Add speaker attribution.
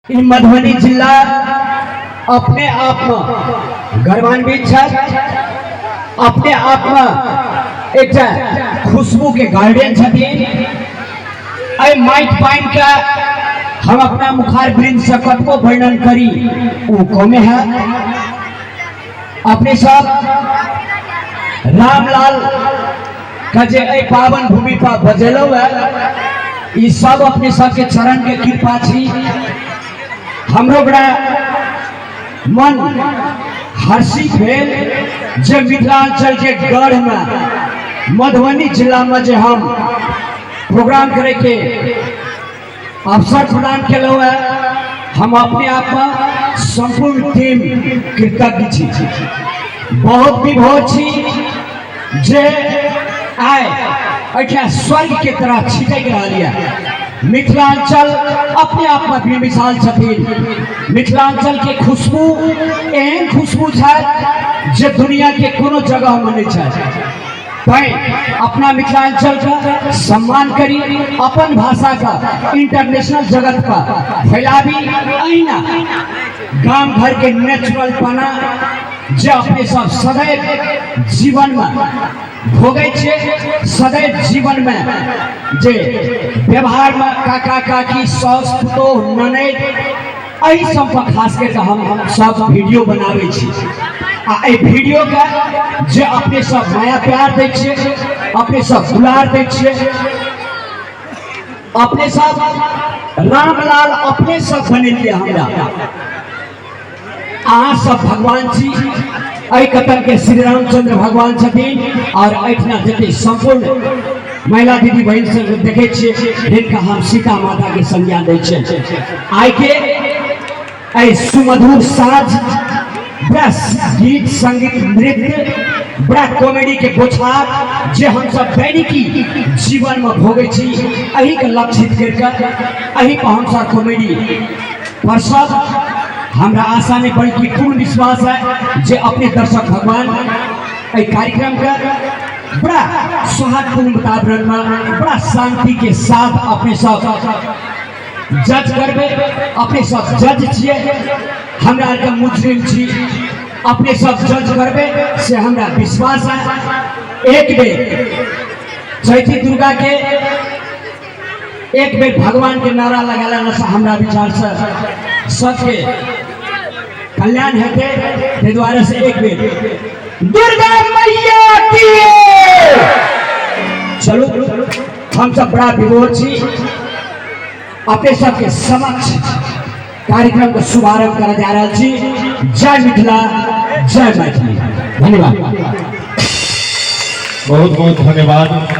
Speaker 1: ई मधुबनी जिला अपने आप में गर्वान्वित छथि, अपने आप में एकटा खुशबू के गार्डियन छथिन। एहि माटि पानि के हम अपना मुखार वृंद से कतबो वर्णन करी ओ कमे है। अपने सब रामलाल के जे एहि पावन भूमि पर बजेलहुँ है, ई सब अपने सबके चरण के कृपा छी। हमरो बड़ा मन हर्षित भेल जे मिथिलांचल के गढ़ में मधुबनी जिला में जे हम प्रोग्राम करे के अवसर प्रदान केलहुँ है, हम अपने आप में संपूर्ण टीम कृतज्ञ छी, बहुत विभोर छी जे आइ एहिठाम स्वर्ग के तरह छिटकि रहल यऽ। मिथिलांचल अपने आप में बेमिसाल छथिन। मिथिलांचल के खुशबू एहन खुशबू छै जे दुनिया के कोनो जगह में नहीं छै। तैं अपना मिथिलांचल का सम्मान करी, अपन भाषा का इंटरनेशनल जगत का फैलाबी। अहिना गाम घर के नेचुरल पना जे अपने सब सदैव जीवन में भोगै छियै, सदैव जीवन में जे व्यवहार में काका काकी सास पुतोह ननैद एहि सब पर खास करके हम सब वीडियो बनाबै छी। आ एहि वीडियो के जे अपने सब माया प्यार दै छियै, अपने सब दुलार दै छियै, अपने सब रामलाल अपने सब बनेलियै हमरा। अहाँ सब भगवान छी, एहि कतन के श्री रामचंद्र भगवान छथिन। और एहिठिना जते संपूर्ण महिला दीदी बहिन सब देखे छियै, हिनका हम सीता माता के संज्ञा दै छियै। आइ के एहि सुमधुर साँझ बड़ा गीत संगीत नृत्य बड़ा कॉमेडी के बोछार जे हम सब दैनिकी जीवन में भोगै छी, एही के लक्षित करिके एही पर हम सब कॉमेडी पर सब हमरा आशा नहीं बल्कि पूर्ण विश्वास है जे अपने दर्शक भगवान एहि कार्यक्रम के बड़ा सौहार्दपूर्ण वातावरण में बड़ा शांति के साथ अपने सब जज करबे। अपने सब जज छियै, हमरा आरके मुजरिम छी, अपने सब जज करबे से हमरा विश्वास है। एक बेर चैती दुर्गा के एक बेर भगवान के नारा लगेला से हमरा विचार से सबके कल्याण हेतै। ताहि दुआरे से एक बेर दुर्गा मैया की। चलू हम सब बड़ा विभोर छी, अपने सबके समक्ष कार्यक्रम के शुभारंभ करऽ जा रहल छी। जय मिथिला, जय मैथिली। धन्यवाद।
Speaker 2: बहुत बहुत धन्यवाद।